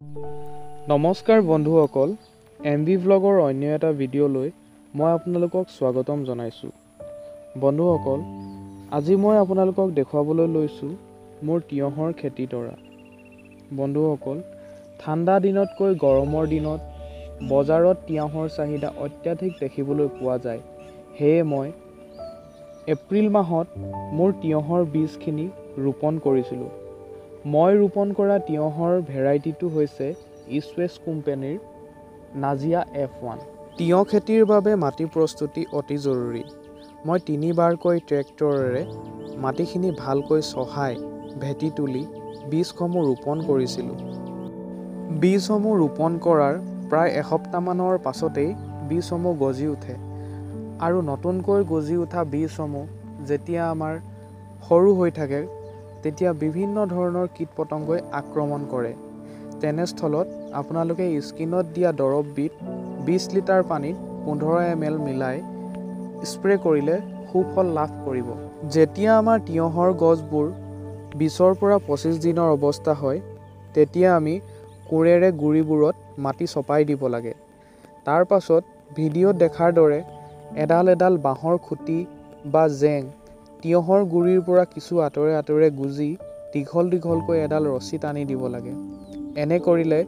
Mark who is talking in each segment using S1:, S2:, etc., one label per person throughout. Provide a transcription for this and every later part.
S1: নমস্কাৰ বন্ধুসকল, M B ভ্লগৰ অন্য এটা ভিডিঅ'লৈ মই আপোনালোকক স্বাগতম জনাইছোঁ। বন্ধুসকল, আজি মই আপোনালোকক দেখুৱাবলৈ লৈছোঁ মোৰ তিয়ঁহৰ খেতিডৰা। বন্ধুসকল, ঠাণ্ডা দিনতকৈ গৰমৰ দিনত বজাৰত তিয়ঁহৰ চাহিদা অত্যাধিক দেখিবলৈ পোৱা যায়। সেয়ে মই এপ্ৰিল মাহত মোৰ তিয়ঁহৰ বীজখিনি ৰোপণ কৰিছিলোঁ। মই ৰোপণ কৰা তিয়ঁহৰ ভেৰাইটিটো হৈছে ইষ্ট ৱেষ্ট কোম্পানীৰ নাজিয়া F1। তিয়ঁহ খেতিৰ বাবে মাটি প্ৰস্তুতি অতি জৰুৰী। মই তিনিবাৰকৈ ট্ৰেক্টৰেৰে মাটিখিনি ভালকৈ চহাই ভেটি তুলি বীজসমূহ ৰোপণ কৰিছিলোঁ। বীজসমূহ ৰোপণ কৰাৰ প্ৰায় এসপ্তাহমানৰ পাছতেই বীজসমূহ গজি উঠে আৰু নতুনকৈ গজি উঠা বীজসমূহ যেতিয়া আমাৰ সৰু হৈ থাকে তেতিয়া বিভিন্ন ধৰণৰ কীট পতংগই আক্ৰমণ কৰে। তেনেস্থলত আপোনালোকে স্কিনত দিয়া দৰৱবিধ 20 লিটাৰ পানীত 15 ml মিলাই স্প্ৰে কৰিলে সুফল লাভ কৰিব। যেতিয়া আমাৰ তিয়ঁহৰ গছবোৰ 20ৰ পৰা 25 দিনৰ অৱস্থা হয় তেতিয়া আমি কোৰেৰে গুৰিবোৰত মাটি চপাই দিব লাগে। তাৰ পাছত ভিডিঅ'ত দেখাৰ দৰে এডাল এডাল বাঁহৰ খুঁটি বা জেং তিয়ঁহৰ গুৰিৰ পৰা কিছু আঁতৰে আঁতৰে গুজি দীঘল দীঘলকৈ এডাল ৰছী টানি দিব লাগে। এনে কৰিলে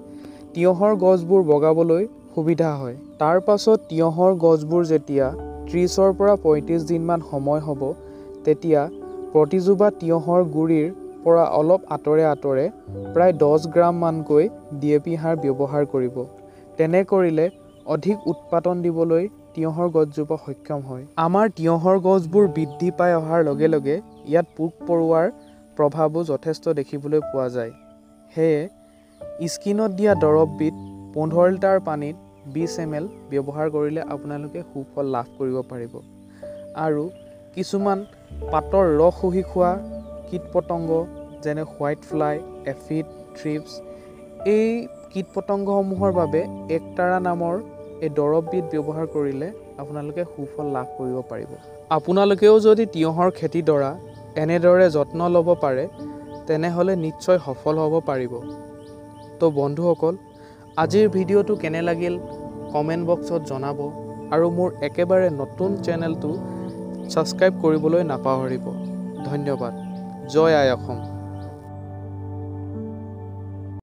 S1: তিয়ঁহৰ গছবোৰ বগাবলৈ সুবিধা হয়। তাৰ পাছত তিয়ঁহৰ গছবোৰ যেতিয়া 30ৰ পৰা 35 দিনমান সময় হ'ব তেতিয়া প্ৰতিজোপা তিয়ঁহৰ গুৰিৰ পৰা অলপ আঁতৰে আঁতৰে প্ৰায় 10 গ্ৰামমানকৈ DAP সাৰ ব্যৱহাৰ কৰিব। তেনে কৰিলে অধিক উৎপাদন দিবলৈ তিয়ঁহৰ গছজোপা সক্ষম হয়। আমাৰ তিয়ঁহৰ গছবোৰ বৃদ্ধি পাই অহাৰ লগে লগে ইয়াত পোক পৰুৱাৰ প্ৰভাৱো যথেষ্ট দেখিবলৈ পোৱা যায়। সেয়ে স্কিনত দিয়া দৰৱবিধ 15 লিটাৰ পানীত 20 ml ব্যৱহাৰ কৰিলে আপোনালোকে সুফল লাভ কৰিব পাৰিব। আৰু কিছুমান পাতৰ ৰস শুহি খোৱা কীট পতংগ যেনে হোৱাইট ফ্লাই, এফিড, থ্ৰিপছ, এই কীট পতংগসমূহৰ বাবে একতাৰা নামৰ এই দৰৱবিধ ব্যৱহাৰ কৰিলে আপোনালোকে সুফল লাভ কৰিব পাৰিব। আপোনালোকেও যদি তিয়ঁহৰ খেতিডৰা এনেদৰে যত্ন ল'ব পাৰে তেনেহ'লে নিশ্চয় সফল হ'ব পাৰিব। তো বন্ধুসকল, আজিৰ ভিডিঅ'টো কেনে লাগিল কমেণ্ট বক্সত জনাব আৰু মোৰ একেবাৰে নতুন চেনেলটো ছাবস্ক্ৰাইব কৰিবলৈ নাপাহৰিব। ধন্যবাদ। জয় আই অসম।